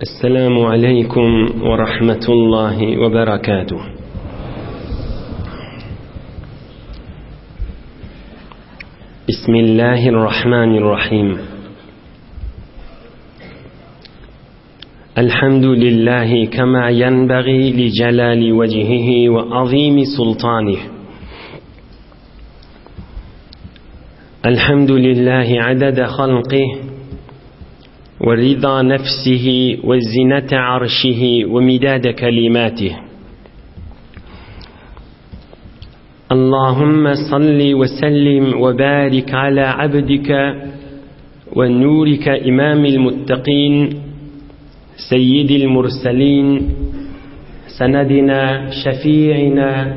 السلام عليكم ورحمة الله وبركاته بسم الله الرحمن الرحيم الحمد لله كما ينبغي لجلال وجهه وعظيم سلطانه الحمد لله عدد خلقه ورضا نفسه وزنة عرشه ومداد كلماته اللهم صل وسلم وبارك على عبدك ونورك إمام المتقين سيد المرسلين سندنا شفيعنا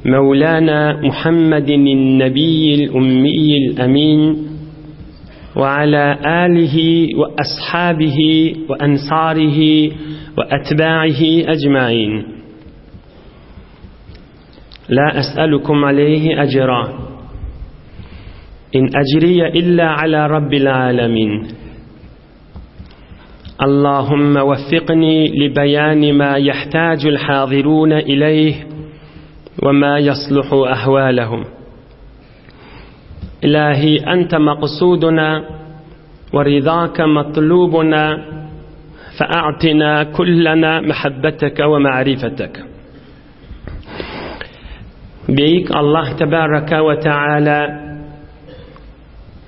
مولانا محمد النبي الأمي الأمين وعلى آله وأصحابه وأنصاره وأتباعه أجمعين لا أسألكم عليه أجرا إن أجري إلا على رب العالمين اللهم وفقني لبيان ما يحتاج الحاضرون إليه وما يصلح أهوالهم إلهي أنت مقصودنا ورضاك مطلوبنا فأعطنا كلنا محبتك ومعرفتك Beýik Allah tebaraka we taala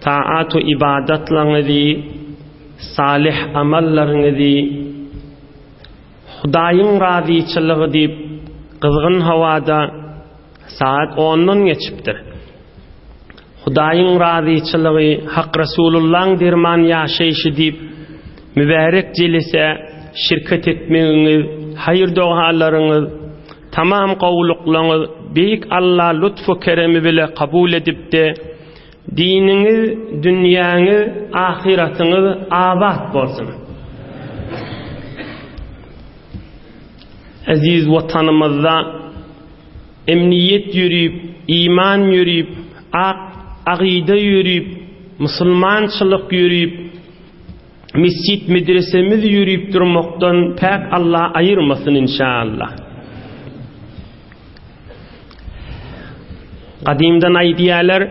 taat-u ybadatlaryňyzy, salyh amallaryňyzy Hudaýyň razyçylygy diýip gyzgyn howada saat ondan geçipdir. Hudaýyň razyçylygy, Hak Resulullaň derman ýaşaýşy diýip, mübärek jelise şirket etmegiňiz, haýyr-dogalaryňyz, tamam gowulyklaňyz Beýik Alla lutfu-keremi bile kabul edipdi. Diniňiz, dünýäňiz, ahyratyňyz abat bolsun! Eziz Watanymyzda Emniýet ýörüp, iman ýörüp, ak agyda ýörüp, musulmançylyk ýörüp, mesjit medresemiz ýörüp durmakdan päk Allah aýyrmasyn inşallah. Gadymdan aýdýarlar,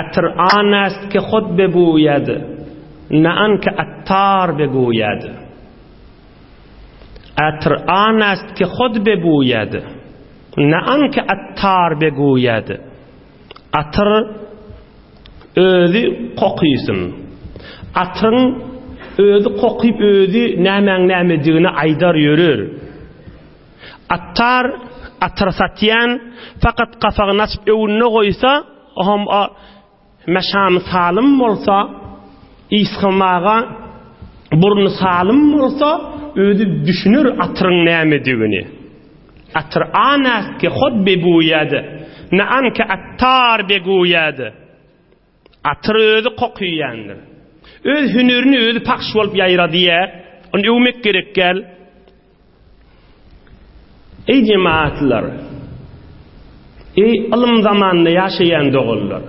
Atyr an ast ki hud bebuýad, na an ki attar beguýad. Atyr an ast ki hud bebuýad, na an ki attar beguýad. Atyr özi kokysyn. Atyryň özi kokyp özi nämäň nämedigini aýdar ýörer. Attar atyr satýan fakat gapagyny açyp öwünde goýsa, ohm o Meşamy salym bolsa, ysgamaga burny salym bolsa, özi düşüner atyryň nämedigini. Atyr an ast ki hod beguýad, ne an ki attar beguýad. Atyr özi kokuýandyr. Öz hünerini özi pahş bolup ýaýradýar. Ony öwmek gerek däl. Eý jemaatlar! Eý ylym zamanynda ýaşaýan doganlar!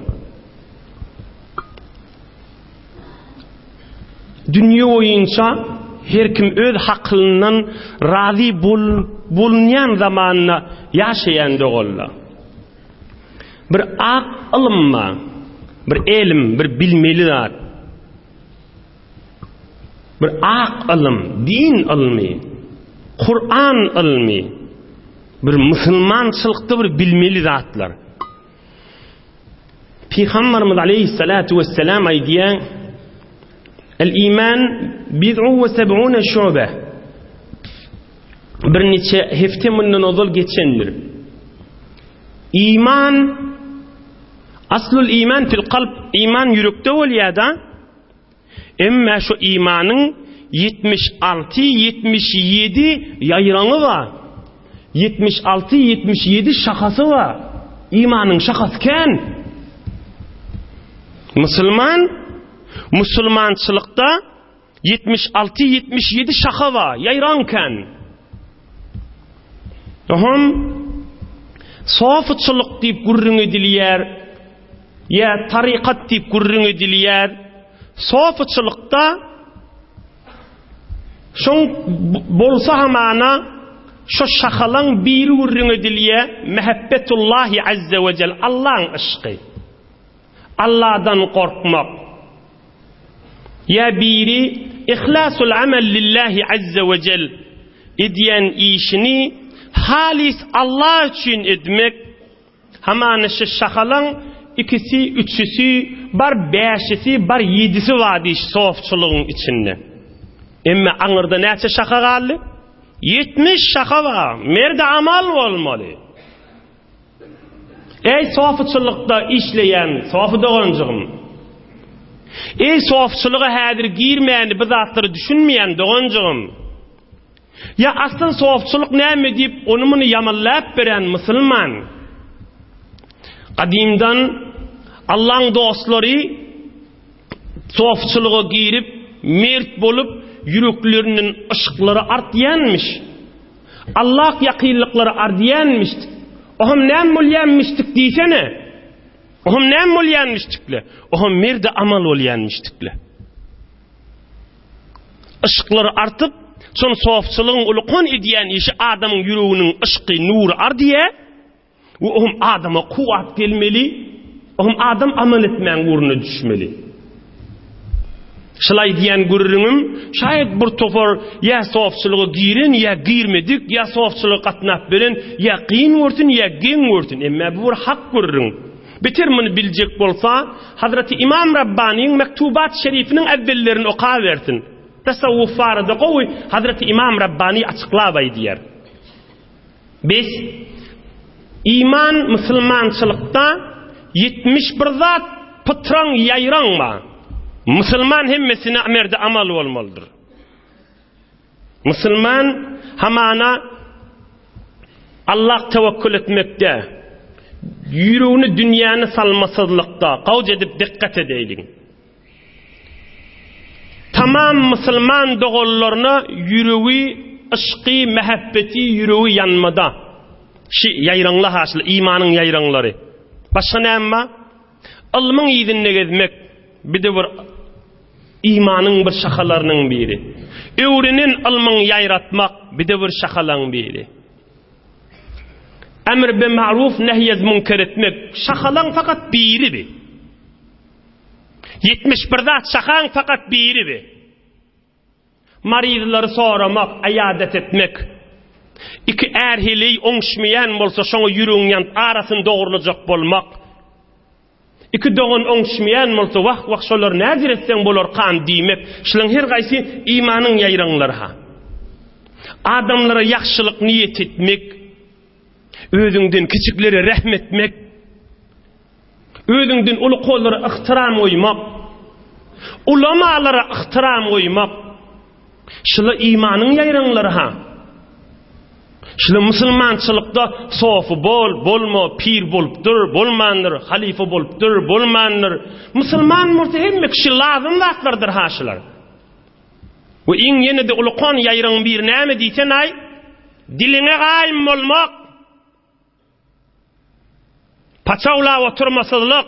Dünýe boýunça her kim öz hakylyndan razy bolunýan zamanda ýaşaýan doganlar! Bir ak ylym bar, bir elm, bir bilmeli zat. Bir ak ylym, din ylmy, Kuran ylmy, bir musulmançylykda bir bilmeli zatlar. Pygamberimiz aleyhissalatu vesselam aýdýar, El iman bid'u ve seb'une şube. Bir niçe hepde mundan ozal geçendir. Iman aslul iman fil kalp, iman ýürekde bolýar da. Emmä şu imanyň 76, 77 ýaýraňy bar. 76, 77 şahasy bar. Imanyň şahasy kän. Musulman musulmançylykda 76, 77 şaha bar, ýaýraň kän. Oham sofuçylyk diýip gürrüň edilýär. Ýa tarykat diýip gürrüň edilýär. Sofuçylykda. Şoň bolsa hamana şo şahalaň biri gürrüň edilýä, Mähebbetullahi azze we jel, Allaň yşky. Alladan gorkmak. Ýa biri Ihlasul amel lillahi azze we jel, edýän işini halys Allah üçin etmek. Hamana şu şahalaň ikisi, üçüsi, bar bäşisi, bar ýedisi bar diýiş sofçylygyň içinde. Emme aňyrda näçe şaha galdy? 70 şaha bar. Merde amal bolmaly. Eý sofuçylykda işleýän sofy doganjygym. Eý sofuçylyga häzir girmäni bu zatlary düşünmeýän doganjygym. Ýa asyl sofçylyk näme diýip ony-muny ýamanlap beren musulman. Gadymdan Allaň dostlary sofçylyga girip, mert bolup, ýüreklerinden yşklary artýanmyş. Allah ýakynlyklary ardýanmyş. Oham näme bolýanmyşdyk diýsene. Oham näme bolýanmyşdykle. Oham merde amal bolýanmyşdykle. Yşklary artyp, şol sofçylygyň ulkan edýän işi adamyň ýüreginiň yşky, nury ardýar we ohm adama kuwwat gelmeli, ohm adam amal etmäň ugruna düşmeli. Şul aýdýan gürrüňim, şaýat bir topar ýa sofçylyga giren, ýa girmedik, ýa sofçylyga gatnap beren, ýa kyn görsün, ýa geň görsün, emma bu bir hak gürrüň. Beter muny biljek bolsa, Hazreti Imam Rabbanyň Mektubat Şerifiniň äwwellerini okabersin. Tasawwuf barada gowy Hazreti Imam Rabbany açyklap aýdýar. Bes, iman musulmançylykda 71 zat pytraň ýaýraň bar. Musulman hemmesine merde amal bolmalydyr. Musulman hamana Allah tewekkül etmekde, ýüregini dünýäni salmasyzlykda gawj edip dikkat edeýliň. Tamam musulman doganlaryna ýüregi yşky, mähebbeti, ýüregi ýanmada. Şi ýaýraňly haşly imanyň ýaýraňlary. Başga näme bar? Ylmyň yzynda gezmek bir-de bir imanyň bir şahalarynyň biri. Öwrenen ylmyňy ýaýratmak bir-de bir şahalaň biri. Emr be maruf nehyez münker etmek şahalaň fakat biri bi. 71 zat şahaň fakat biri bi. Maryzlary soramak, aýadat etmek. Iki är-heleý oňuşmaýan bolsa, şoňa ýüregiň ýanyp, arasyny dogrulajak bolmak. Iki dogan oňuşmaýan bolsa, wah-wah, şolary näjür etseň bolarkan diýmek. Şularyň her gaýsy imanyň ýaýraňlary-ha. Adamlara ýagşylyk niýet etmek, özüňden kiçiklere rähm etmek, Özüňden ulukolara yhtyram goýmak, ulamalara yhtyram goýmak, şula imanyň ýaýraňlary-ha. Şula musulmançylykda sofy bol, bolma, pir bolupdyr, bolmandyr, halyfa bolupdyr, bolmandyr. Musulman bolsa hemme kişi lazym zatlardyr-ha şular. We iň ýene-de ulukan ýaýraň biri näme diýsen-aý? Diliňe gaýym bolmak. Paçawlap oturmasyzlyk.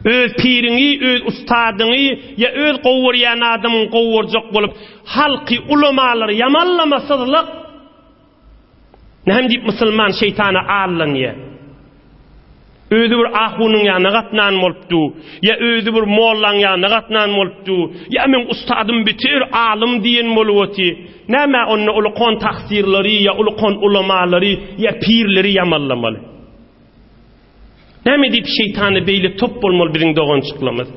Öz piriňi, öz ustadyňy ýa öz gowy görýän adamyňy gowy görjek bolup, halky, ulamalary ýamanlamasyzlyk. Näme diýip musulman şeýtana aldanýar? Özi bir ahunyň ýanyna gatnan bolupdy, ýa özi bir mollaň ýanyna gatnan bolupdy, ýa meň ustadym beter alym diýen bolup oty. Nämä onda ulkan taksirleri ýa ulkan ulamalary ýa pirleri ýamanlamaly? Näme diýip şeýtana beýle top bolmaly biziň dogançyklarymyz?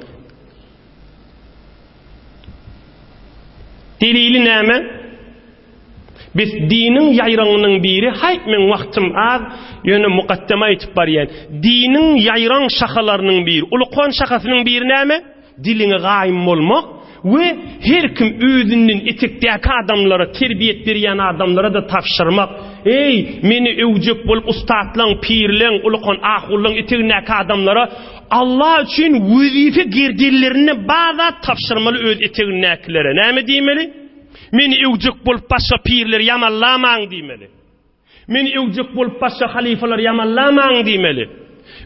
Delili näme? Biz diniň ýaýraňynyň biri, haýp meň wagtym az, ýöne mukaddeme aýtyp barýan. Diniň ýaýraň şahalarynyň biri, ulkan şahasynyň biri näme? Diliňe gaýym bolmak we her kim özünden etekdäki adamlara, terbiýet berýän adamlara-da tabşyrmak. Eý, meni öwjek bolup ussatlaň, pirleň, ulkan ahullaň etegindäki adamlara Allah üçin wezipe gerdenlerinde bar zat tabşyrmaly öz etegindäkilere. Näme diýmeli? Meni öwjek bolup başga pirleri ýamanlamaň diýmeli. Meni öwjek bolup başga halyfalary ýamanlamaň diýmeli.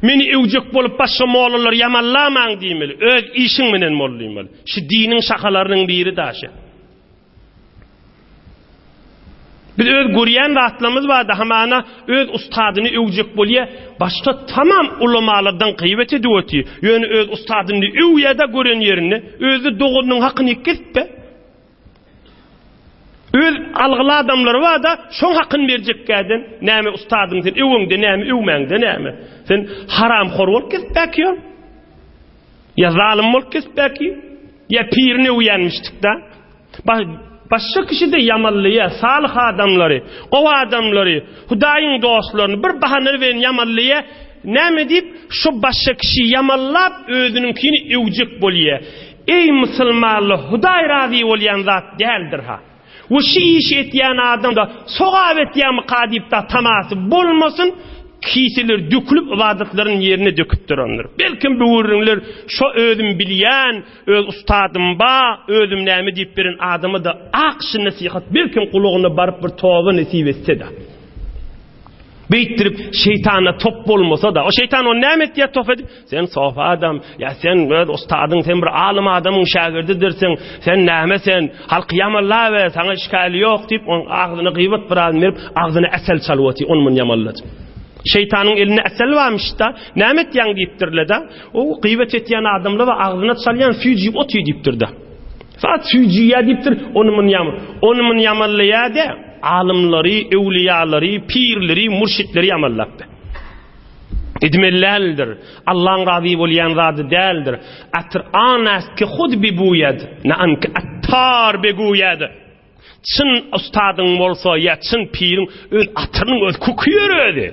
Meni öwjek bolup başga mollalary ýamanlamaň diýmeli. Öz işiň menen bol diýmeli. Şu diniň şahalarynyň biri daşy. Biz öz görýän zatlarymyz barda hamana öz ustadyny öwjek bolýa, başga tamam ulamalardan gyýbat edip otyr. Ýöne öz ustadyny öwýä-de gören ýerinde, özi doganynyň hakyny kesip-be. Öz algyly adamlary barda, şoň hakyny berjekkäden, näme ustadyň sen öweňde näme, öwmäňde näme? Sen haramhor bolup gezip bäki ýör. Ýa zalym bolup gezip bäki, ýa pirini öwýänmişdik-da. Başga kişi-de ýamanlaýar, salyh adamlary, gowy adamlary, Hudaýyň dostlaryny bir bahana bilen ýamanlaýar. Näme diýip, şo başga kişi ýamanlap, özüniňkini öwjek bolýar. Eý, musulmanlar, Hudaý razy bolýan zat däldir-ha. We şu işi etýän adamda sogap etýärmika diýip da tamasy bolmasyn, kiseler dökülip ybadatlaryny ýerine döküp durandyr. Belkem bu gürrüňler şo özüm bilýän, öz ustadym ba, özüm näme diýip beren adama-da ak şu nesihat belkem gulagyna baryp bir toba nesip etse-de. Beýtdirip şeýtana top bolmasa-da, o şeýtan ony näme etýär top edip? Sen sofy adam, ýa sen öz ustadyň, sen bir alym adamyň şägirdidirsiň, sen näme sen, halky ýamanlaber, saňa işgäli ýok diýip, onuň agzyna gybat biraz berip, agzyna äsel çalyp otyr, ony muny ýamanladyp. Şeýtanyň elinde äsel barmyş-da, näme etýäň diýipdirler-de, o gybat etýän adamlar bar, agzyna çalýan süýji iýip otyr diýipdir-de. Zat süýji iýýär diýipdir, ony muny ýaman, ony muny ýamanlaýar-da, alymlary, öwlüýalary, pirleri, mürşitleri ýamanlapdyr. Edmeli däldir. Allaň razy bolýan zady däldir. Atyr an est ki hud bibuýad, ne an ki attar beguýad. Çyn ustadyň bolsa ýa çyn piriň öz atyrynyň özi köküýer özi.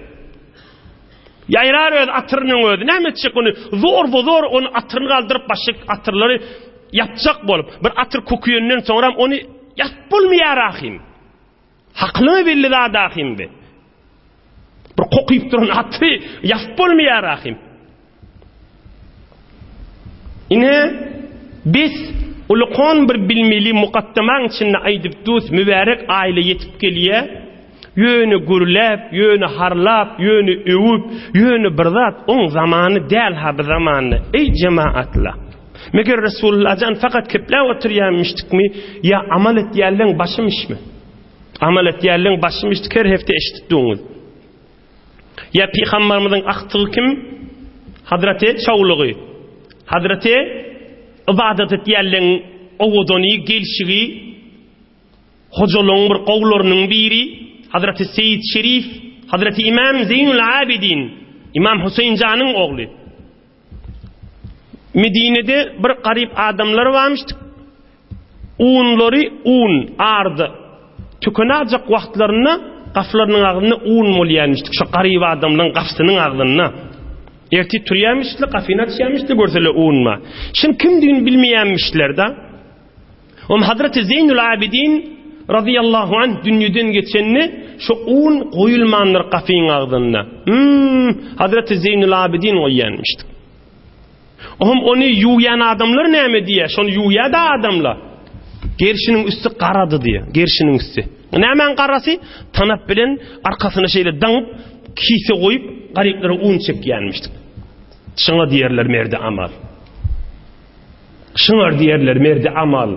Ýaýrar öz atyrynyň özi. Näme etjek ony? Zorba-zor ony atyryny galdyryp başga atyrlary ýapjak bolup, bir atyr köküýenden soňram ony ýapyp bolmaýar ahym. Hakylyňa belli zat ahym bi. Bir kokyp duran aty ýapyp bolmaýar ahym. Ine, biz ulukon bir bilmeli mukaddamaň içinde aýdyp dus mübärek aýla ýetip gelýä. Ýöne gürläp, ýöne harlap, ýöne öwüp, ýöne bir zat oň zamany däl ha bu zamanda. Eý jemaatla! Meger Resulullah jan fakat kepläp oturýanmyşdykmy ýa amal etýänleň başymyşmy? Amal etýänleň başymyşdyk her hepde eşidip duňyz. Ýa pygambarymyzyň agtygy kim? Hazreti Çawlygy. Hazreti ybadat etýänleň owadany, gelşigi, hojalygyň bir gowularynyň biri, Hazreti Seýit Şerif, Hazreti Imam Zeýnul Abidin, Imam Huseýin janyň ogly. Medinede bir garyp adamlar barmyş. Unlary un, ardy. Tükenajak wagtlarynda gaflarynyň agzynda un bolýarmyşdyk. Şo garyp adamlaryň gafsynyň agzynda. Ertir turýarmyşdyk, gafyny açýarmyşdyk, görseler un bar. Şuň kimdigini bilmeýärmişler-de. Om Hazreti Zeynul Abidin radıyallahu anh dünýeden geçende şu un goýulmandyr gafyň agzynda. Hmm, Hazreti Zeynul Abidin goýýanmyşdyk. Ohm ony ýuwýan adamlar näme diýýär? Şony ýuwýar-da adamlar. Gerşiniň üsti garady diýýär. Gerşiniň üsti. Nämäň garasy? Tanap bilen arkasyna şeýle daňyp, kise goýup, garyplara un çekýänmişdik. Şoňa diýerler merdi amal. Şuňa diýerler merdi amal.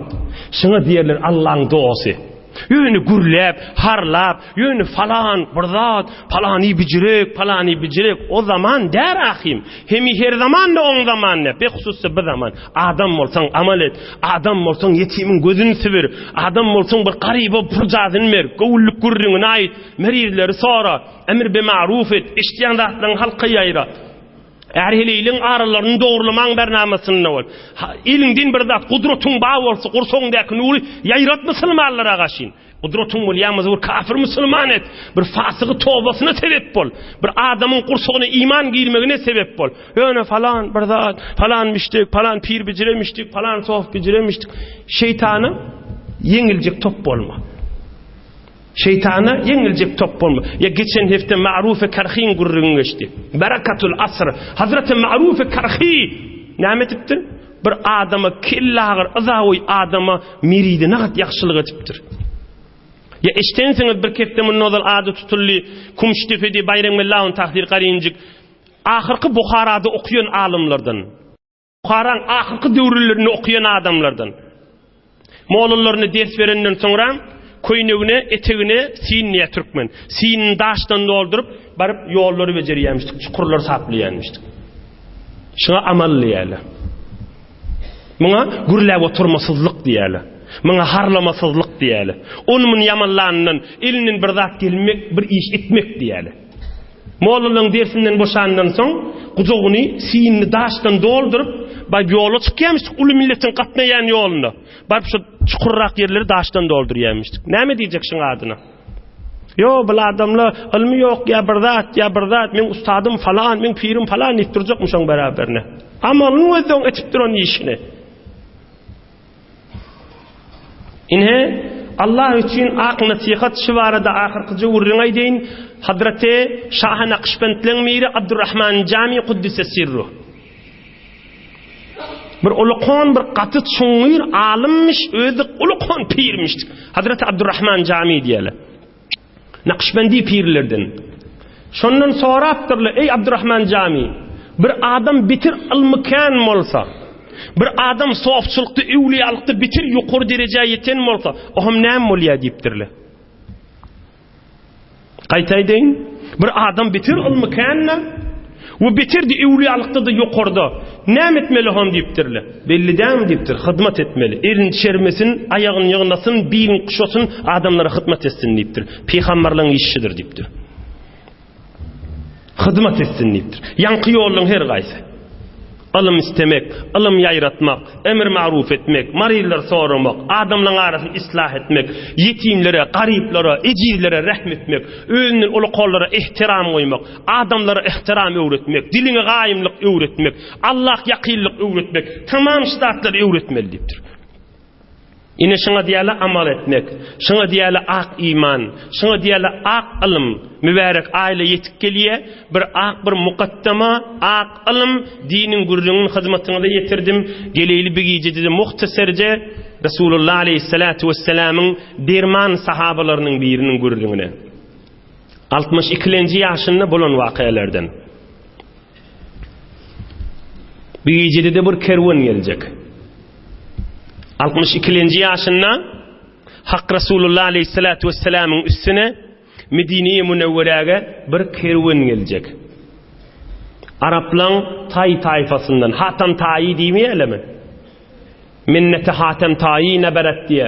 Şuňa diýerler Allaň dosty. Ýöne gürläp, harlap, ýöne falan bir zat, palany bijirek, palany bijirek, o zaman där ahim. Hemi her zaman da oň zaman ne, behususy bu zaman. Adam bolsaň amal et, adam bolsaň ýetimiň gözüni sibir, adam bolsaň bir garyba purjazyny ber, göwünlik gürrüňini aýt, merizleri sora, emir be maruf et, eşidýän zatlaryňy halka ýaýra. Är-heleýliň aralaryny dogrulamaň bernamasynda bol. Eliňden bir zat, gudratyň bar bolsa, gursagyňdaky nury ýaýrat musulmanlara garşy. Gudratyň bolýamyzy bir kafir musulman et, bir fasygy tobasyna sebep bol, bir adamyň gursagyna iman girmegine sebep bol. Ýöne falan bir zat, falan müşdik, falan pir bijiremişdik, falan sof bijiremişdik. Şeýtana ýeňiljek top bolma. Şeýtana ýeňiljek top bolma. Ýa geçen hepde Ma'rufe Karhyň gürrüňi geçdi. Berekatul asr. Hazreti Ma'rufe Karhy näme edipdir? Bir adama kellagyr, yzagoý adama meride nagat ýagşylyk edipdir. Ýa eşdensiňiz bir hepde mundan ozal ady tutuldy. Kumşdepede Baýram Mellawyň tahdyr Garinjik. Ahyrky Buharada okuýan alymlardan. Buharaň ahyrky döwürlerinde okuýan adamlardan. Mollalaryna ders berenden soňra köýnegine, etegine sin diýýär türkmen. Sinini daşdan dolduryp, baryp ýollary bejerýärmişdik, çukurlary saplaýarmyşdyk. Şuňa amal diýýärler. Muňa gürläp oturmasyzlyk diýýärler. Muňa harlamasyzlyk diýýärler. Ony-muny ýamanlanyndan elinden bir zat gelmek, bir iş etmek diýýärler. Mollalaryň dersinden boşandan soň, gujagyny sinini daşdan dolduryp, baryp ýola çykýarmyşdyk, uly milletiň gatnaýan ýoluna. Baryp şu çukurrak ýerleri daşdan doldurýarmyşdyk. Näme diýjek şuň adyna? Ýo, bul adamlar ylmy ýok ýa bir zat, ýa bir zat, meň ustadym falan, meň pirim falan diýip durjakmy şoň beraberine? Amalyny gözleň etip duran işini. Ine, Allah üçin ak nasihat şu barada ahyrkyja gürrüň aýdaýyn. Hazreti Şahy Nakşbendleň miri Abdurrahman Jami Kuddise Sirruh. Bir ulukan bir gaty çuňňur alymmyş, özi ulukan pirmiş. Hazreti Abdurrahman Jami diýýärler. Nakşbendi pirlerden. Şondan sorapdyrlar, Eý Abdurrahman Jami, bir adam beter ylmy kän bolsa, bir adam sofçylykda, öwliýalykda beter ýokary derejä ýeten bolsa, o hem näme bolýar diýipdirler. Gaýta aýdaýyn, bir adam beter ylmy kände we beter-de öwliýalykda-da ýokarda, näme etmeli hon diýipdirler. Belli dälmi diýipdir, hyzmat etmeli. Elini çermesin, aýagyny ýygnasyn, bilini guşasyn, adamlara hyzmat etsin diýipdir. Pygamberligiň işidir diýipdir. Hyzmat etsin diýipdir. Ýaňky ýoluň her gaýsy. Ylym istemek, ylym ýaýratmak, emr-maruf etmek, maryzlary soramak, adamlaryň arasyny islah etmek, ýetimlere, garyplara, ejizlere rähm etmek, özünden ulukanlara ehtiram goýmak, adamlara ehtiram öwretmek, diliňe gaýymlyk öwretmek, Allah ýakynlyk öwretmek, tamam şu zatlary öwretmeli diýipdir. Ine şuňa diýýärler amal etmek, şuňa diýýärler ak iman, şuňa diýýärler ak ylym. Mübärek aýla ýetip gelýär, bir ak bir mukaddama, ak ylym, diniň gürrüňini hyzmatyňyza ýetirdim. Geleýli bir gijede-de muhtaserje Resulullah aleýhissalatu wessalamyň derman sahabalarynyň biriniň gürrüňine. 62-lenji ýaşynda bolan wakalardan. Bir gijede-de bir kerwen geljek. 62-lenji ýaşynda Hak Resulullah aleyhissalatu vesselamyň üstüne Medine-i Münewweräge bir kerwen geljek. Araplaň taý taýfasyndan Hatam Taýy diýmeýärlermi? Minneti Hatam Taýy neberet diýe.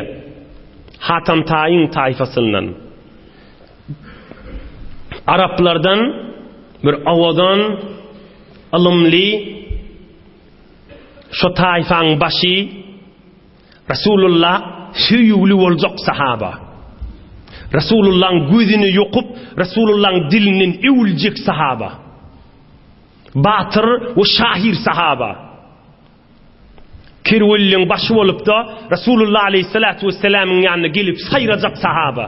Hatam Taýyň taýfasyndan. Araplardan bir owadan, ylymly şo taýfaň başy Resulullah söýügli boljak sahaba. Resulullahyň gözüne ýokup, Resulullahyň dilinden öwüljek sahaba. Batyr we şahyr sahaba. Kerwenliň başy bolupda Resulullah aleyhissalatu vesselamyň ýanyna gelip saýrajak sahaba.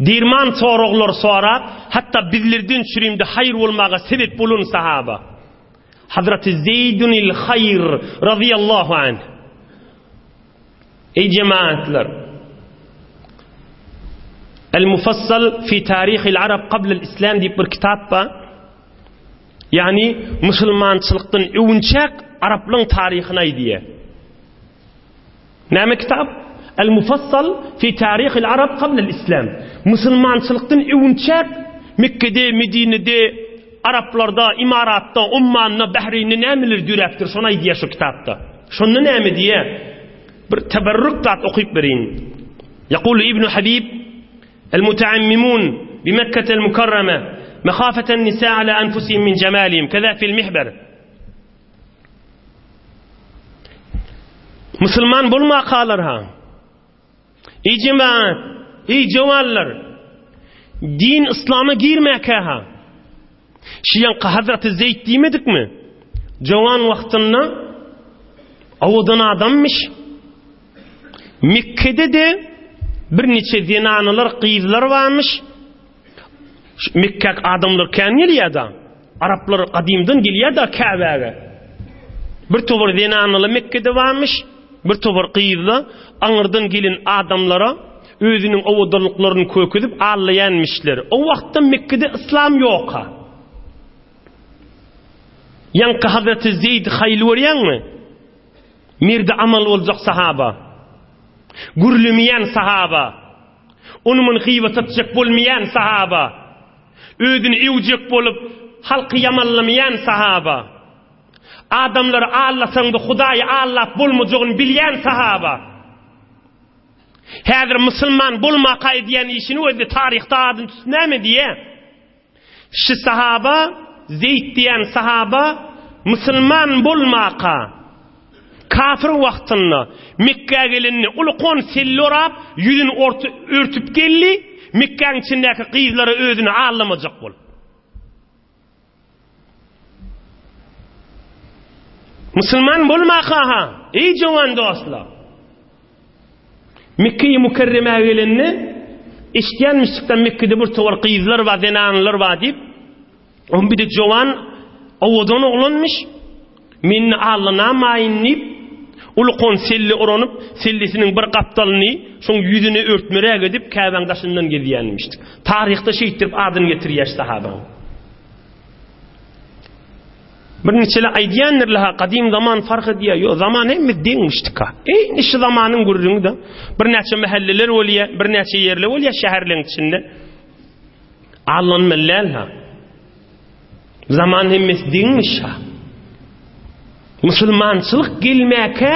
Derman soraglar sorap, hatda bizlerden çürimde haýyr bolmaga sebep bolan sahaba. Hazreti Zeýdunil Haýr radiyallahu anh. Eý jemaatlar! El Mufassal fi Tarihil Arab qabl Islam diýip bir kitap bar. Ýagny musulmançylykdan öwünçäk araplaryň taryhyny aýdýar. Näme kitap? El Mufassal fi Tarihil Arab qabl Islam. Musulmançylykdan öwünçäk Mekgede, Medinede, Araplarda, Imaratda, Ummanda, Bahreýnde nämeler döräpdir, şony aýdýar şu kitapda. Şonda näme diýýär? Bir teberrük zat okyp bereýin. Ýakulu Ibn Habib El-mutaammimun bi Mekketel Mukarreme mehafeten nisa ala anfusihim min jemalihim keza fil mihber. Musulman bolmakalar ha. Ey jemaat, ey jawanlar. Din islama girmäkä ha. Şiýanka Hazreti Zeyd diýmedikmi? Jawan wagtynda owadan adammyş. Mekgede-de birniçe zenanalar, gyzlar barmyş. Mekgä adamlar kän gelýär-de. Araplar gadymdan gelýär-de Käbäge. Bir topar zenanalar Mekgede barmyş, bir topar gyzlar aňyrdan gelen adamlara özüniň owadanlyklaryny kökezip allaýanmyşlar. O wagtda Mekgede yslam ýok-a. Ýaňky Hazreti Zeýd Haýly görýäňmi? Merdi amal boljak sahaba. Gürlemeýän sahaba. Ony-muny gybat etjek bolmaýan sahaba. Özüni öwjek bolup, halky ýamanlamaýan sahaba. Adamlary allasaň-da Hudaýy allap bolmajagyny bilýän sahaba. Häzir musulman bolmaka edýän işini özde taryhda adyny tutup näme diýýä? Şi sahaba, Zeýd diýen sahaba musulman bolmaka, kafir wagtynda Mekgä gelende ulkan selle orap, ýüzüni örtüp geldi, Mekgäň içindäki gyzlara özüni allamajak bolup. Musulman bolmaka-ha, eý jowan dostlar! Mekge-i Mükerremä gelende, eşidýänmişdik-de Mekgede bir towar gyzlar bar, zenanlar bar diýip, oň bir-de jowan, owadan oglanmyş, Meni allanamaýyn diýip, ulkan selle oranyp, sellesiniň bir gapdalyny şoň ýüzüne örtmeräk edip, Käbäň daşyndan gezýänmişdik. Taryhda şeýtdirip adyny getirýär sahabaň. Bir niçeler aýdýandirler-ha, gadym zaman fark edýär. Ýok, zaman hemme deňmişdik-ha. Eýni şu zamanyň gürrüňi-de. Birnäçe mähelleler bolýar, birnäçe ýerler bolýar şäherleň içinde. Allanmaly däl-ha. Zaman hemmesi deňmiş-ha. Musulmançylyk gelmäkä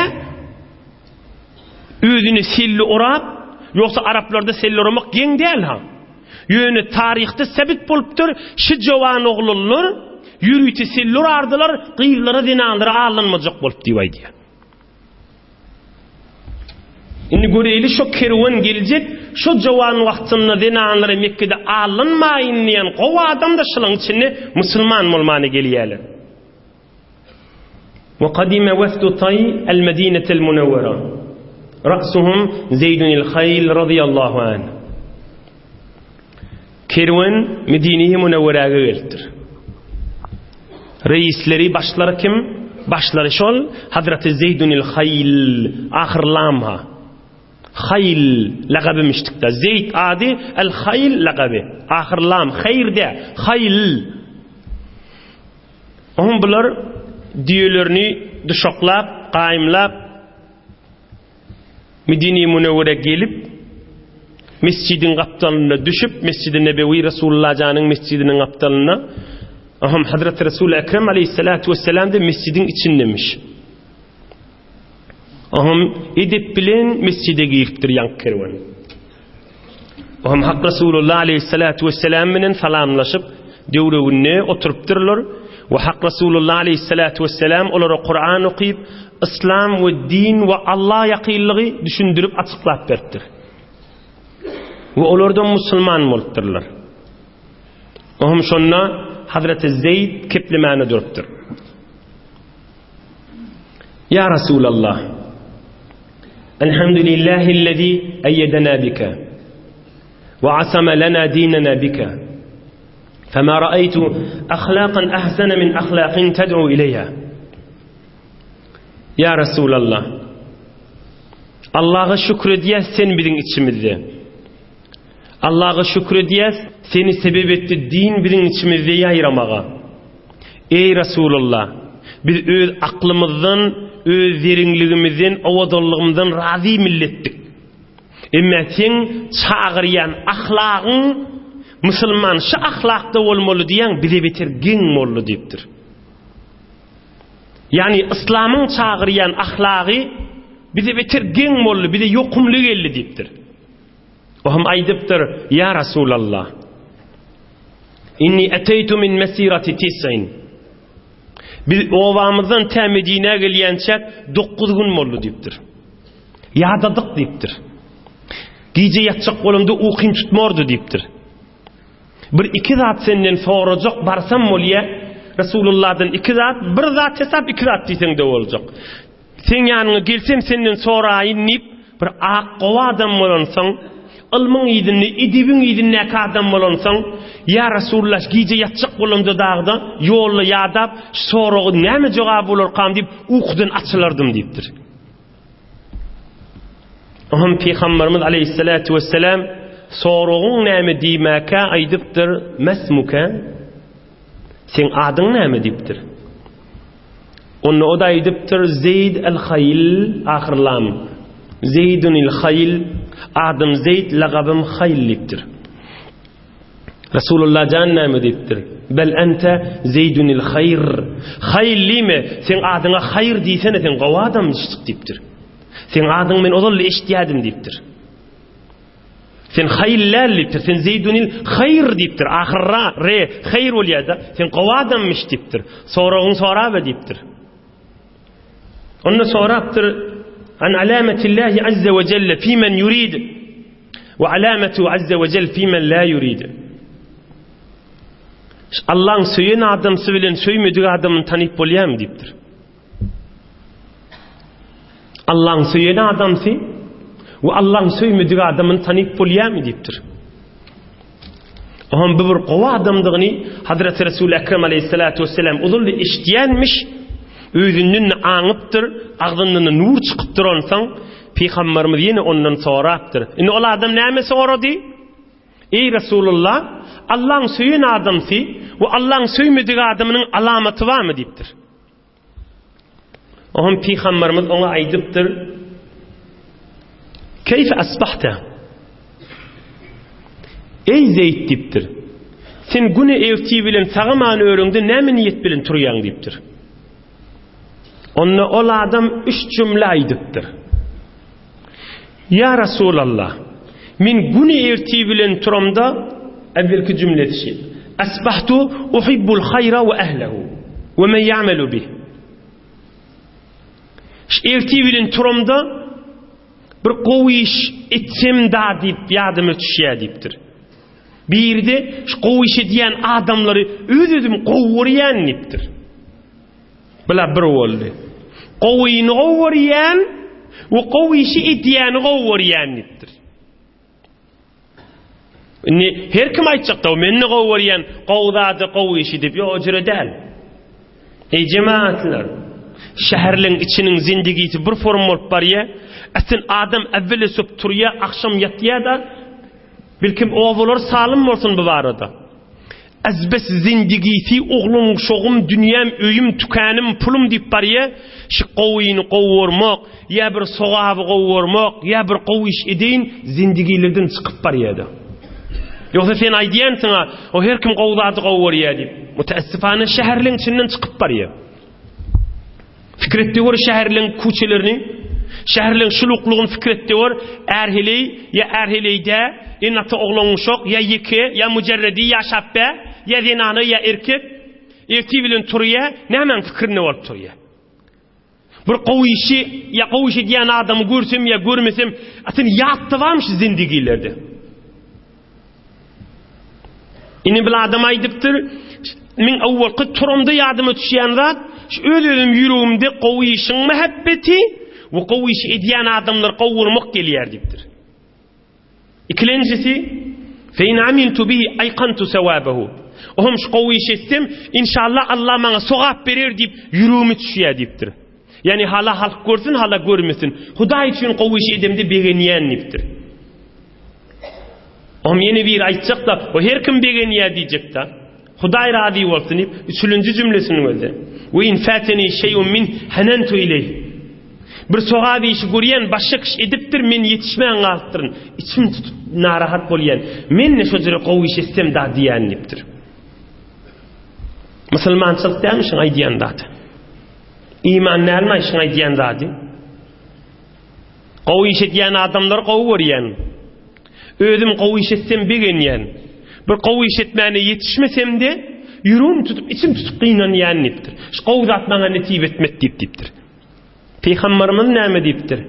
özüne selle orap, ýogsa araplarda selle oramak geň däl-ha. Ýöne taryhda sebit bolupdyr, şu jowan oglanlar ýörite selle orardylar, gyzlara, zenanlara aldanmajak bolup diýip aýdýar. Indi göreýli şo kerwen geljek, şo jowan wagtynda zenanlara Mekgede aldanmaýyn diýen gowy adam-da şolaň içinde musulman bolmana gelýärler. Ve kadime wefdu Tay el-Medinetel Munewwera. Ra'suhum Zeydunil Hayl radiyallahu anh. Kerwen Medine-i Munewweräge gelipdir. Reisleri, başlary kim? Başlary şol Hazreti Zeydunil Hayl, ahyr lam ha. Hayl lagaby mişdikde. Zeyd ady, El Hayl lagaby. Ahyr lam, hayr de, Hayl. Oňa bular düýelerini duşaklap, gaýymlap Medine-i Münewwerä gelip, mesjidiň gapdalynda düşüp, Mesjidi Nebewi Resulullah janyň mesjidiniň gapdalynda, aham Hazreti Resul Ekrem aleyhissalatu vesselam de mesjidiň içindemiş. Aham edep bilen mesjide giripdir ýaňky kerwen. Ohm Hak Resulullah aleyhissalatu vesselam bilen salamlaşyp, döwreginde oturypdyrlar we Hak Resulullah aleyhissalatu vesselam olara Kuran okyp, Yslam we din we Allah ýakynlygy düşündirip açyklap beripdir. We olardan musulman bolupdyrlar. Ohm şonda Hazreti Zeyd keplemäne durupdyr. Ýa Resulallah! Elhamdülillahillezî eýyedenâ bike we asama lenâ dînenâ bike. Femâ ra'aytu ahlâkan ahsene min ahlâkin ted'u ileyhâ. Ýa Resulallah! Allaha şükür edýäs sen biziň içimizde. Allaha şükür edýäs seni sebep etdi din biziň içimizde ýaýramaga. Eý Resulallah! Biz öz aklymyzdan, öz zeriňligimizden, owadanlygymyzdan razy milletdik. Emma seň çagyrýan ahlagyň musulman şu ahlakda bolmaly diýýäň bize beter geň boldy diýipdir. Ýagny yslamyň çagyrýan ahlagy bize beter geň boldy, bize ýokumly geldi diýipdir. O hem aýdypdyr, Ýa Rasulallah! Inni eteýtu min mesirati tis'in. Biz obamyzdan tä Medinä gelýänçäk 9 gün boldy diýipdir. Ýadadyk diýipdir. Gije ýatjak bolamda ukym tutmardy diýipdir. Bir iki zat senden sorajak barsam bolýa. Resulullahdan iki zat, bir zat hesap iki zat diýseň-de boljak. Seň ýanyňa gelsem senden soraýyn diýip, bir ak gowy adam bolansoň, ylmyň yzynda, edebiň yzyndaky adam bolansoň, Ýa Resulallah, gije ýatjak bolamda dagda, ýolda ýadap, şu soragy näme jogaby bolarkam diýip, ukudan açylardym diýipdir. Oňam Pygamberimiz aleýhissalatu wesselam soragyň näme diýmäkä aýdypdyr, Mesmuke? Seň adyň näme diýipdir. Onda o-da aýdypdyr, Zeýd el-Haýl, ahyr lam. Zeýdunil Haýl, adym Zeýd, lagabym Haýl diýipdir. Resulullah jan näme diýipdir? Bel ente Zeýdunil Haýr. Haýl diýme, seň adyňa Haýr diýsene, sen gowy adamyşdyk diýipdir. Seň adyňy men ozal eşitýärdim diýipdir. Sen haýyl däl diýipdir. Sen Zeýdunil haýr diýipdir. Ahyrra re haýr bolýar-da. Sen gowy adammyş diýipdir. Soragyňy sorab diýipdir. Onda sorapdyr, An alametillahi azza we jelle fi men yurid we alametu azza we jelle fi men la yurid. Allah'ın söýen adamsy bilen söýmedik adamyny tanyp bolýarmy diýipdir. Allaň söýen adamsy we Allaň söýmedik adamyny tanyp bolýarmy diýipdir. Oňam bu bir gowy adamdygyny Hazreti Resul Ekrem aleyhissalatu vesselam uzully eşidýänmiş, özünden aňypdyr, agzyndan nur çykypdyr onsoň Pygamberimiz ýene ondan sorapdyr. Indi ol adam näme sorady? Eý Resulullah, Allaň söýen adamsy we Allaň söýmedik adamynyň alamaty barmy diýipdir. Oňam Pygamberimiz oňa aýdypdyr, Keýfe asbahta? Eý Zeýd diýipdir. Sen güne ertir bilen sagaman örüňde näme niýet bilen turýaň diýipdir. Onda ol adam üç jümle aýdypdyr. Ýa Rasulallah, men güni ertir bilen turamda, äwwelki jümlesi şi, Asbahtu uhibbul haýra we ehlehu we men ýa'melu bih. Şu ertir bilen turamda bir gowy iş etsem da diýip ýadyma düşýär diýipdir. Biri-de şu gowy iş edýän adamlary öz-özüm gowy görýän diýipdir. Bular bir boldy. Gowyny gowy görýän we gowy işi edýäni gowy görýän diýipdir. Indi her kim aýtjakda, men-de gowy görýän, gowy zady, gowy işi diýip, ýok, o jüre däl. Eý jemaatlar, şäherleň içiniň zindigisi bir form bolup barýar. Aslyn adam äwwel ösüp turýar, agşam ýatýar-da, belkim obalar salym bolsun bu barada. Azbes zindigisi oglum uşagym dünýäm öýüm tükänim pulum diýip barýa şi gowyny gowurmak ýa bir sogaby gowurmak ýa bir gowy iş edeýin zindigilerden çykyp barýada. Ýogsa sen aýdýansyňa o her kim gowy zady gowurýa diýip. Mütäessifane şäherleň içinden çykyp barýa. Pikir et-de gör şäherleň kuçelerini, şäherleň şuluklygyny pikir et-de gör, är-heleý ýa är-heleý dä, ene-ata oglan-uşak, ýa ýeke, ýa müjerredi ýaşap bä, ýa zenana, ýa erkek, ertir bilen turýa, nämäň pikirinde bolup turýa? Bir gowy işi ýa gowy iş edýän adamy görsem ýa görmesem, a sen ýatda barmy şu zindigilerde? Indi bir adam aýdypdyr, men awwalky turamda ýadyma düşýän zat, şu öz-özüm ýüregimde gowy işiň mähebbeti we gowy iş edýän adamlary gowurmak gelýär diýipdir. Ikilenjisi, fe in amiltu bihi aykantu sawabahu. Ohm şu gowy iş etsem, inşallah Allah maňa sogap berer diýip ýüregime düşýär diýipdir. Ýani hala halk görsün, hala görmesin. Hudaý üçin gowy iş edemde begenýän diýipdir. Ohm ýene biri aýtjak-da, o her kim begenýär diýjek-de. Hudaý razy bolsun diýip, üçülenji jümlesini gözle. We in fateni şey'un min hanantu ileyh. Bir sogap işi görýän başga kişi edipdir, men ýetişmän galypdyryn. Içim tutup narahat bolýan. Men-de şo jüre gowy iş etsem da diýýän diýipdir. Musulmançylyk dälmi şuň aýdýan zady? Iman dälmi şuň aýdýan zady? Gowy iş edýän adamlary gowy görýän. Özüm gowy iş etsem begenýän. Bir gowy iş etmäne ýetişmesem-de, ýüregim tutup, içim tutup gynanýan diýipdir. Şu gowy zat maňa nesip etmedi diýip diýipdir. Pygamberimiz näme diýipdir?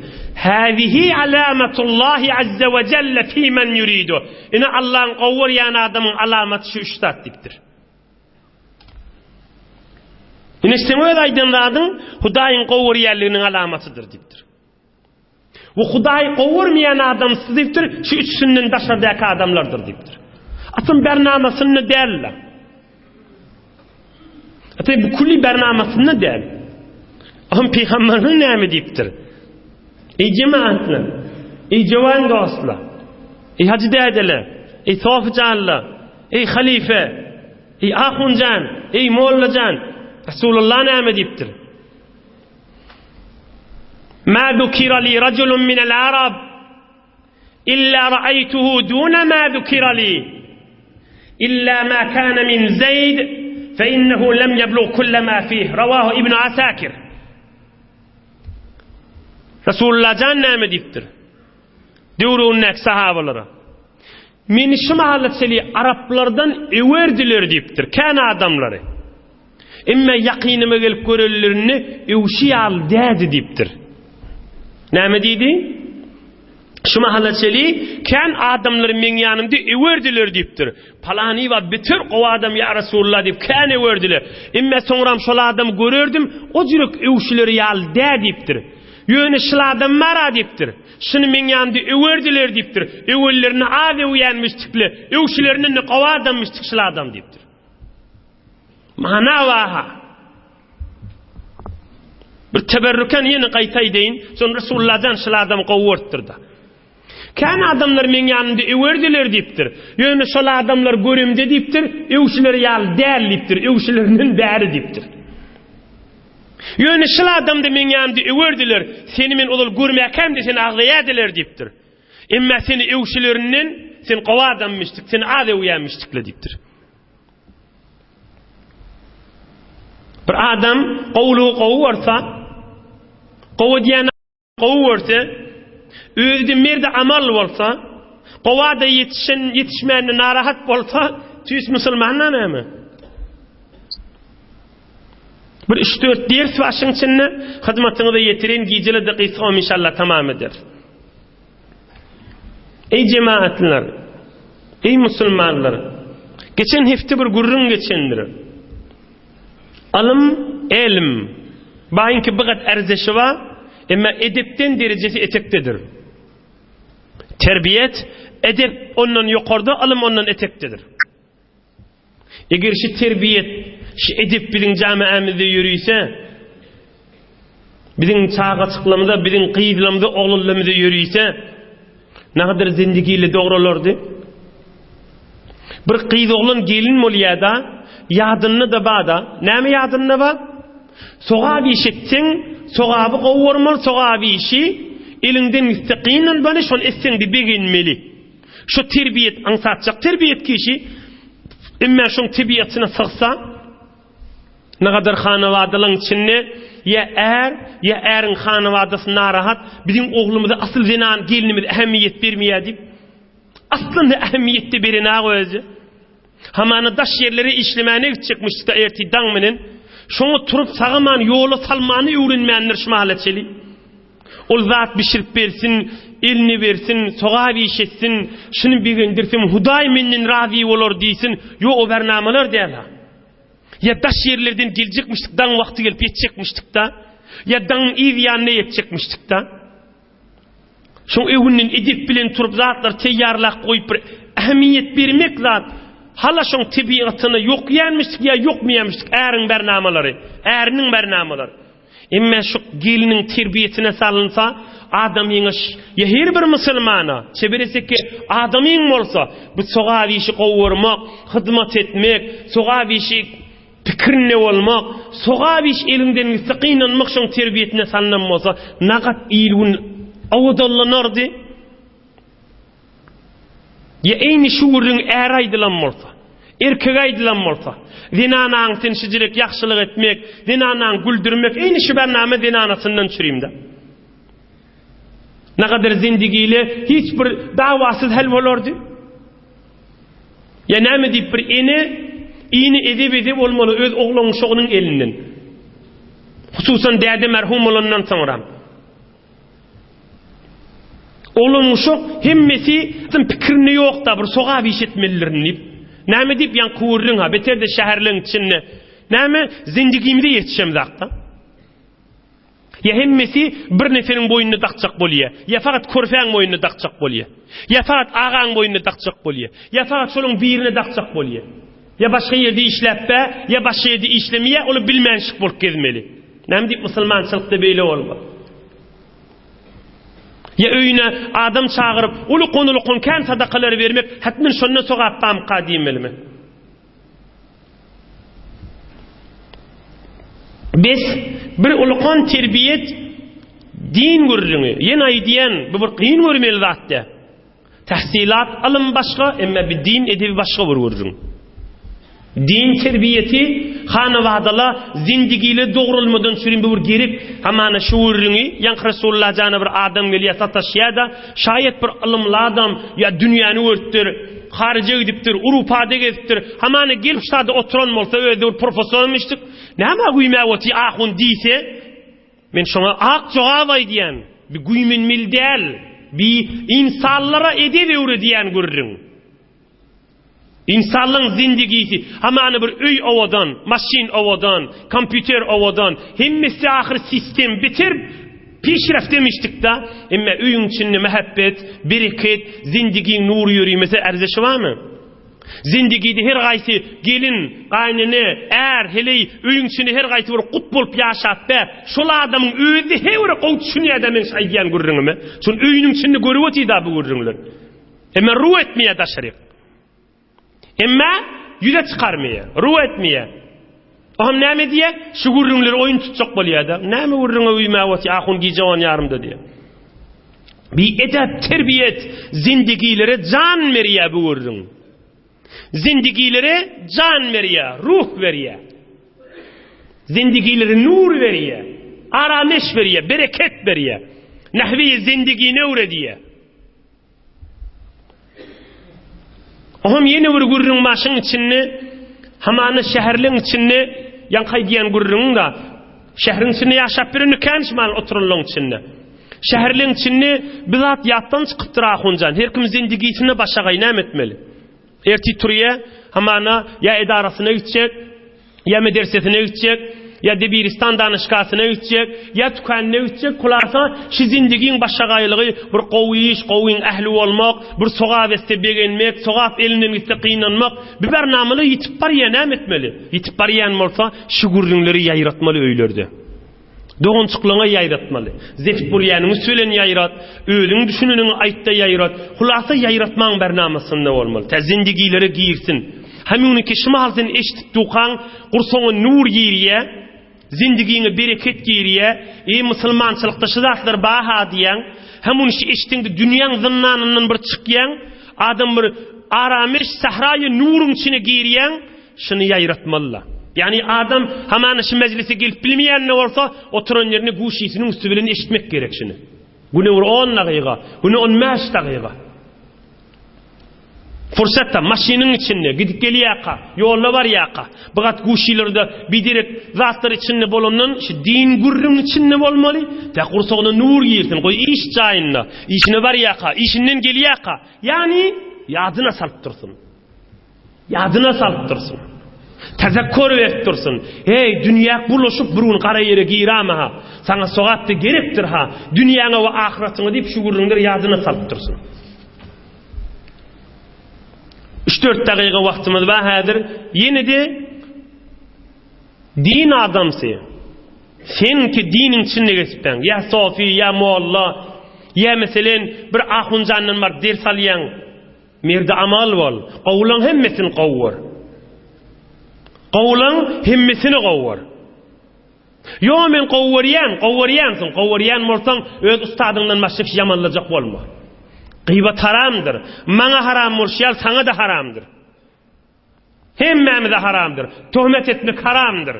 Häzihi alamatullahi azza we jelle fi men yuridu. Ine Allahyň gowy görýän adamyň alamaty şu üç zat diýipdir. Ine seň öz aýdan zadyň Hudaýyň gowy görýänliginiň alamatydyr diýipdir. We Hudaýy gowy görmeýän adamsy diýipdir, şu üçüsinden daşardaky adamlardyr diýipdir. Aslynda bernamasynda däl-de. Aslynda bu külli bernamasynda däl. Aham pygamberimiz näme diýipdir? Ey jemaatlar, ey jawan dostlar, ey hajy dädeler, ey sofyjanlar, Eý halife! Eý ahunjan! Eý mollajan! Resulullah näme diýipdir? Ma zukira li rajulun minel arab illa ra'aytuhu duna ma zukira li illa ma kana min Zeyd fe innehu lem yeblug kulle ma fih. Rawahu Ibn Asakir. Resulullah jan näme diýipdir? Döwründäki sahabalara. Meni şu mahala çenli araplardan öwerdiler diýipdir, kän adamlary. Emme ýakynyma gelip görenlerinde öwşi ýaly dädi diýipdir. Näme diýdi? Şu mahala çenli kän adamlar meň ýanymda öwerdiler diýipdir. Palanywa beter gowy adam ýa Resulullah diýip kän öwerdiler. Emme soňram şol adamy görerdim, o jürek öwşüleri ýaly dä diýipdir. Ýöne şul adam bar-a diýipdir. Şuny meň ýanymda öwerdiler diýipdir. Öwenlerini az öwýänmişdikle, öwşülerinden-de gowy adammyşdyk şul adam diýipdir. Mana baha. Bir teberrüken ýene gaýta aýdaýyn. Soň Resulullah jan şul adamy gowy görüpdir-de. Kän adamlar meň ýanymda öwerdiler diýipdir. Ýöne şol adamlar göremde diýipdir, öwşüleri ýaly däl diýipdir, öwşülerinden bäri diýipdir. Ýöne şul adamda meň ýanymda öwerdiler, seni men ozal görmäkäm-de seni agzaýardylar diýipdir. Emma seni öwşülerinden sen gowy adammyşdyk, seni az öwýänmişdikle diýipdir. Bir adam gowulygy gowy görse, gowy diýen gowy görse, özi-de merdi amal bolsa, gowa-da ýetişen, ýetişmände narahat bolsa, tüýs musulman-da näme? Bir üç-dört ders başyň içinde hyzmatyňyza ýetirin, gijele-de gysga inşallah tamam ederis. Eý jemaatlar, eý musulmanlar, geçen hepde bir gürrüň geçendir. Alym, elm, baýyňky bir gat ärzeşi bar, emma edepden derejesi etekdedir. Terbiýet, edep ondan ýokarda, ylym ondan etekdedir. Eger şu terbiýet, şu edep biziň jamiämizde ýörüse, biziň çagaçyklarymyza, biziň gyzlarymyza, oglanlarymyza ýörüse, nagadar zindigili dogralardy. Bir gyz oglan gelin bolýar-da, ýadynda-da bar-da. Näme ýadynda bar? Sogap iş etseň, sogaby gowy görmeli, sogap işi eliňden gitse gynanmaly, şony etseň-de begenmeli. Şu terbiýet aňsatjak terbiýet kişi, emma şoň tebiatyna sygsa, nagadar hanabadalyň içinde ýa är, ýa äriň hanabadasy narahat, biziň oglumyza asyl zenan gelinimiz ähmiýet bermeýär diýip, aslynda ähmiýet-de berenok özi. Hamana daş ýerlere işlemäne gitjekmişdi-de ertir daň menen. Şoňa turup sagaman ýola salmany öwrenmändir şu mahala çeli. Ol zat bişirip bersin, elini bersin, sogap iş etsin, şuny begendirsin, Hudaý menden razy bolar diýsin, ýok o bernamalar däl-ha. Ýa daş ýerlerden geljekmişdik, daň wagty gelip ýetjekmişdik-da, ýa daňyň yz ýanyna ýetjekmişdik-da. Şoň öňünden edep bilen turup zatlary teýýarlap goýup bir ähmiýet bermek zat hala şoň tebigatyna ýokýanmyşdyk ýa ýokmaýanmyşdyk äriň bernamalary, äriniň bernamalary. Emme şu geliniň terbiýesine salynsa adamyňa ýa her bir musulmana çebereseki adamyň bolsa bu sogap işi gowurmak, hyzmat etmek, sogap işi Pikirinde bolmak, sogap iş eliňden gitse gynanmak şoň terbiýesine salnan bolsa nagat il-gün owadanlanardy. Ýa eýni şu gürrüň äre aýdylan bolsa, erkege aýdylan bolsa, zenanaň sen şijirek ýagşylyk etmek, zenanaň güldürmek eýni şu bernama zenanasyndan çürimde. Nagadar zindigile hiç bir dawasyz hal bolardy. Ýa näme diýip bir ene ini eze-beze bolmaly öz oglan-uşagynyň elinden. Hususan däde merhum bolandan soňra. Oglan-uşak hemmesi pikirinde ýok-da bir sogap iş etmelidirin diýip. Näme diýip ýaňky gürrüň ha, beter-de şäherleň içinde. Näme zindigimize ýetişemzakda. Ýa hemmesi bir neferiň boýnuna dakjak bolýa. Ýa fakat körpäň boýnuna dakjak bolýa. Ýa fakat agaň boýnuna dakjak bolýa. Ýa fakat şolaň birine dakjak bolýa. Ýa başga ýerde işläp-ä, ýa başga ýerde işlemeýä, oly bilmänşik bolup gezmeli. Näme diýip musulmançylykda beýle bolmaz. Ýa öýüne adam çagyryp, ulukon-ulukon kän sadakalary bermek, hetmen şonda sogap bamyka diýmelimi? Bes, bir ulkan terbiýet. din gürrüňi, ýene aýdýan, bu bir kyn görmeli zat däl. Tahsilat, ylym başga, emma bi din edebi başga bir gürrüň. Din terbiýesi hanabadala zindigile dogrulmadan çürin bu bir gerek. Hamana şu gürrüňi, ýaňky Resulullah jana bir adam gelýär, sataşýar-da, şaýat bir ylymly adam, ýa dünýäni görüpdir, haryja gidipdir, Urupada gezipdir, hamana gelip şada oturan bolsa, özi bir professormyşdyk, Nämä güýmäp otyr ahun diýse, men şoňa ak jogap aýdýan, bi güýmenmeli däl, bi ynsanlara edep öwredýän gürrüň. Ynsanlaň zindigisi, hamana bir öý owadan, maşyn owadan, kompýuter owadan, hemmesi ahyr sistem beter pişrefdemişdik-da, emme öýüň içinde mähebbet, bereket, zindigiň nury ýörimese ärzeşi barmy? Zindigide her gaýsy gelin, gaýnene, är, heleý öýüň içinde her gaýsy bir gut bolup ýaşap be, şol adamyň özi heýwere gowy düşünýär-dä meň şu aýdýan gürrüňime. Şony öýüniň içinde görüp otyr-da bu gürrüňleri. Emma ruh etmeýär daşaryk. Emma ýüze çykarmaýar, ruh etmeýär. Oňam näme diýýär? Şu gürrüňleri oýun tutjak bolýar-da. Näme gürrüňe güýmäp otyr, ahun gije on ýarymda diýýär. Bi edep, terbiýet zindigilere jan berýär bu gürrüň. Zindigilere jan berýär, ruh berýär. Zindigilere nur berýär, arameş berýär, bereket berýär. Nahwi zindigini öwredýär. Oňam ýene bir gürrüň başyň içinde, hamana şäherleň içinde, ýaňky aýdýan gürrüňiň-da, şäheriň içinde ýaşap ýören kän şumal oturanlaň içinde. Şäherleň içinde bir zat ýatdan çykypdyr ahunjan, her kim zindigisine başagaý näme etmeli? Ertir turýa, hamana ýa edarasyna gitjek, ýa medersesine gitjek, ýa debiristan danyşgasyna gitjek, ýa tükanyna gitjek, hulasa, şu zindigiň başagaýlygy bir gowy iş, gowyň ähli bolmak, bir sogap etse begenmek, sogap elinden gitse gynanmak, bi barnamalar ýitip barýar, näme etmeli? Ýitip barýan bolsa, şu gürrüňleri ýaýratmaly öýlerde. Dogançyklaňa ýaýratmaly. Zeft bolýanyň üsti bilen ýaýrat, özüň düşüneniňi aýtda ýaýrat. Hulasa ýaýratmaň barnamasynda bolmaly. Tä zindigilere girsin. Hemüniki şu mahal sen eşidip dukaň, gursagyňa nur girýä, zindigiňe bereket girýä, eý musulmançylykda şu zatlar ba-ha diýýäň. Hem ony şu eşdiňde dünýäň zyndanyndan bir çykýaň, adam bir arameş sähraýy nuruň içine girýäň. Şuny ýaýratmaly-la. Ýagny adam hamana şu mejlise gelip bilmeýän-de bolsa, oturan ýerinde guşisiniň üsti bilen eşitmek gerek şuny. Güne bir on dagyga, güne on bäş dagyga. Pursatda, maşynyň içinde, gidip gelýärka, ýolda barýarka, bu gat guşilerde biderek zatlar içinde bolandan, şu din gürrüň içinde bolmaly, tä gursagyna nur girsin, goý iş jaýynda, işine barýarka, işinden gelýärka, ýagny ýadyna salyp dursun. Ýadyna salyp dursun. Tezekkur berip dursun. Heý, dünýä bulaşyp bir gün gara ýere girama-ha. Saňa sogap-da gerekdir-ha. Dünýäňe we ahyratyňa diýip şu gürrüňleri ýadyna salyp dursun. Üç-dört dagyga wagtymyz bar häzir. Ýene-de din adamsy. Sen ki diniň içinde gezipdiň. Ýa sofi, ýa molla, ýa meselen bir ahunjandan baryp ders alýaň. Merdi amal bol. Gowulaň hemmesini gowy gör. Gowulaň hemmesini gowy gör. Ýo men gowy görýän, gowy görýänsiň, gowy görýän bolsaň öz ustadyňdan başga kişi ýamanlajak bolma. Gybat haramdyr. Maňa haram bolşy ýaly saňa-da haramdyr. Hemmämize haramdyr. Töhmet etmek haramdyr.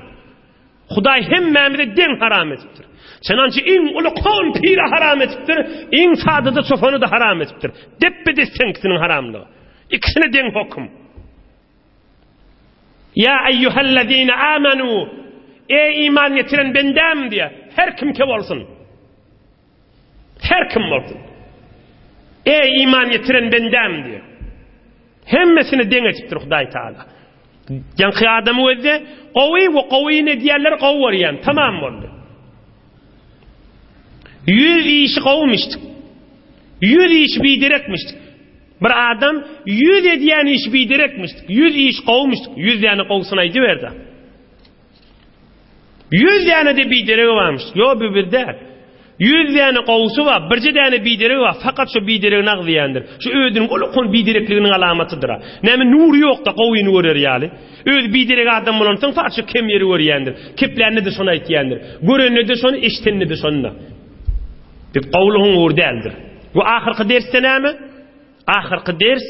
Hudaý hemmämize deň haram edipdir. Çynançy iň uly kon pire haram edipdir, iň sada-da çopany-da haram edipdir. Depbe-dessen ikisiniň haramlygy. Ikisine deň hokum. Ýa eýýuhellezine amanu Eý iman getiren bendäm diýýär. Her kimke bolsun. Her kim bolsun. Eý iman getiren bendäm diýýär. Hemmesini deň edipdir Hudaý Taala. Ýaňky adamy gözde gowy we gowyny edýänleri gowy görýän. Tamam boldy. Ýüz işi gowumyşdyk. Ýüz işi biderekmişdik. Bir adam ýüz edýän işi biderekmişdik. Ýüz iş gowumyşdyk. Ýüz däne gowusyny aýdyberdi. Ýüz däne-de bideregi barmyş. Ýok, bu bir däl. Ýüz däne gowusy bar, birje däne bideregi bar, fakat şo bideregini agzaýandyr. Şu özüniň uly-uly biderekliginiň alamatydyr-a. Näme nury ýok-da gowyny görer ýaly. Özi biderek adam bolansoň, fakat şo kem ýeri görýändir. Keplände-de şony aýtýandyr. Görende-de şony, eşidende-de şony-da. Bu gowlugyň ugry däldir. Bu ahyrky dersde näme? Ahyrky ders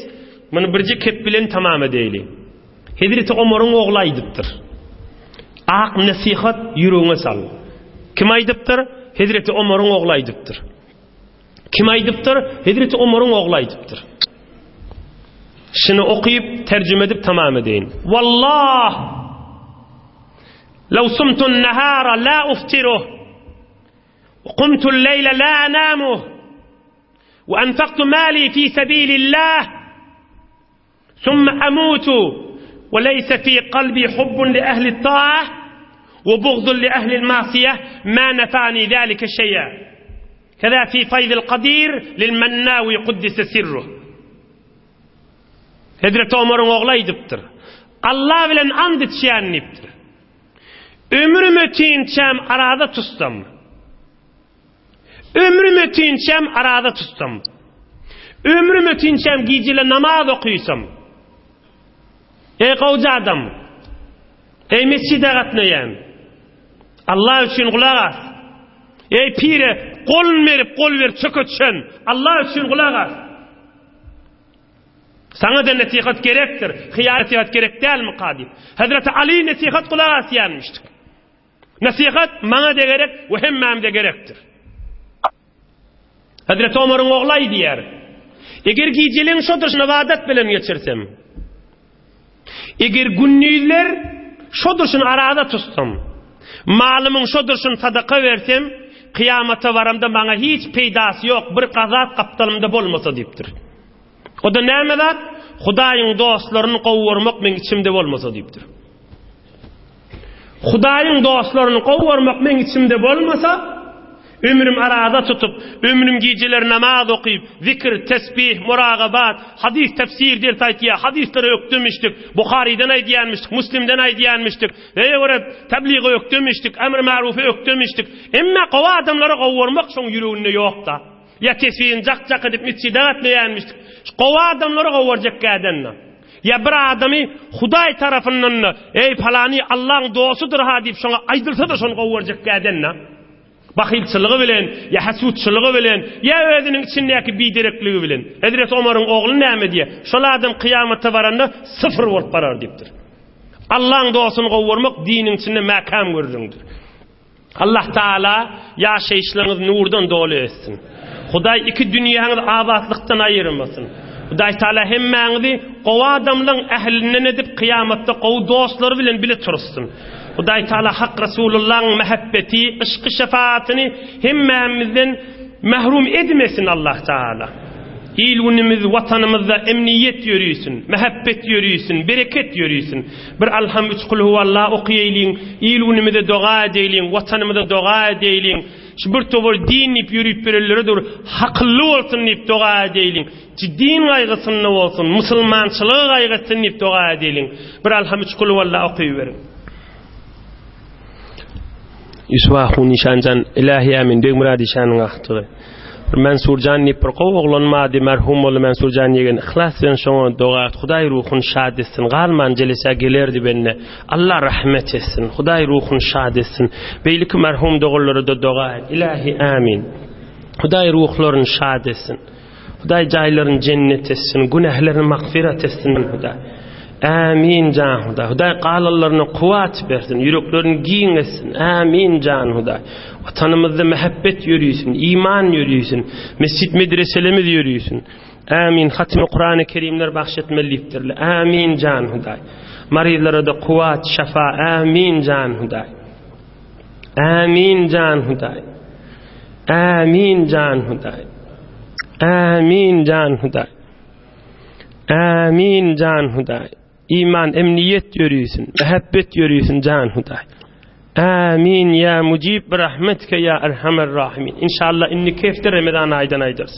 muny birje kep bilen tamam edeýli. Hezreti Omaryň ogly aýdypdyr. Ak nesihat ýüregiňe sal. Kim aýdypdyr? Hezreti Omaryň ogly aýdypdyr. Kim aýdypdyr? Hezreti Omaryň ogly aýdypdyr. Şuny okyp, terjüme edip tamam edeýin. Wallah! Law sumtun nahara la uftiruh. Kumtul leýle la anamuh. Wa anfaktu mali fi sabilillah. Summa amutu we leýse fi kalbi hubbun li ehli taah we bugdun li ehli masiýah ma nefani zalike şeý'a. Keza fi faýzil kadir lil Mennawi kuddise sirruh. Hezreti Omaryň ogly aýdypdyr. Allah bilen and içýän diýipdir. Ömrüm ötinçäm araza tutsam. Ömrüm ötinçäm araza tutsam. Ömrüm ötinçäm gijele namaz okysam. Eý gowja adam. Eý mesjide gatnaýan. Allah üçin gulak as. Eý pire golun berip gol berip çöke düşen. Allah üçin gulak as. Saňa-da nesihat gerekdir. Hyýar nesihat gerek dälmika diýip. Hazreti Ali nesihat gulak asýanmyşdyk. Nesihat maňa-da gerek we hemmämize gerekdir. Hazreti Omaryň ogly aýdýar, Eger gijeleň şo durşuna ybadat bilen geçirsem, eger gündizler şo durşuna araza tutsam, malymyň şo durşuny sadaka bersem, kyýamata baramda maňa hiç peýdasy ýok, bir gazap gapdalymda bolmasa diýipdir. O-da näme zat? Hudaýyň dostlaryny gowurmak meň içimde bolmasa diýipdir. Hudaýyň dostlaryny gowurmak meň içimde bolmasa, ömrüm araza tutup, ömrüm gijeler namaz okyp, zikr, tesbih, muragabat, hadys, tefsir ders aýtýar, hadyslara ökdemişdik, Buharydan aýdýanmyşdyk, Muslimden aýdýanmyşdyk, öýe görä tebliga ökdemişdik, emr-marufa ökdemişdik. Emma gowy adamlara gowurmak şoň ýüreginde ýok-da. Ýa tesbihini jak-jak edip mesjide gatnaýanmyşdyk. Şu gowy adamlary gowarjak gädende. Ýa bir adamy Hudaý tarapyndan-da, Eý, palany Allaň dostudyr-ha diýip şoňa aýdylsa-da şony gowarjak gädende. Bahylçylygy bilen, ýa hasudçylygy bilen, ýa özüniň içindäki biderekligi bilen. Hezreti Omaryň ogly näme diýýär? Şol adam kyýamata baranda syfr bolup barar diýipdir. Allaň dostuny gowarmak diniň içinde mäkäm gürrüňdir. Allah Taala ýaşaýyşlaryňyzy nurdan doly etsin. Hudaý iki dünýäňizi abatlykdan aýyrmasyn. Hudaý Taala hemmäňizi gowy adamlaň ählinden edip kyýamatda gowy dostlary bilen bile turuzsyn. Hudaý Taala Hak Resulullaň mähebbeti, yşky şefaatyny hemmämizden mahrum edmesin Allah Taala. Il-günümiz, Watanymyzda emniýet ýörisin, mähebbet ýörisin, bereket ýörisin. Bir Alham üç Kulhuwalla okýaýlyň, il-günümize doga edeýliň, Watanymyza doga edeýliň. Şu bir towar din diýip ýörüp ýörenlere dur hakylly bolsun diýip doga edeýliň. Şu din gaýgysynda bolsun, musulmançylygy gaýgy etsin diýip doga edeýliň. Bir Alham üç Kulhuwalla okyberiň. Ýusup ahun işanjan Ilähi ämin Begmyrat işanyň agtygy. Bir Mansurjan diýip bir gowy oglan bardy merhum boldy Mansurjan ýegen yhlas bilen şoňa doga et Hudaý ruhuny şat etsin galman jelesä gelerdi bende Allah rahmet etsin Hudaý ruhuny şat etsin beýleki merhum doganlara-da doga et Ilähi ämin Hudaý ruhlaryny şat etsin. Hudaý jaýlaryny jennet etsin, günählerini magfyrat etsin Hudaý. Ämin jan Hudaý. Hudaý galanlaryna kuwwat bersin, ýüreklerini giň etsin. Ämin jan Hudaý. Watanymyzda mähebbet ýörisin, iman ýörisin, mesjit medreselerimiz ýörisin. Ämin. Hatmy Kurany Kerimler bagş etmeli diýipdirler. Ämin jan Hudaý. Maryzlara-da kuwwat, şafa. Ämin jan Hudaý. Ämin jan Hudaý. Ämin jan Hudaý. Ämin jan Hudaý. Ämin jan Hudaý. Iman emniýet ýörüsin, mähebbet ýörüsin jan Hudaý. Ämin ýa mujib bi rahmetike ýa erhamer rahimin. Inşallah indiki hepde Ramazan aýdan aýdarys.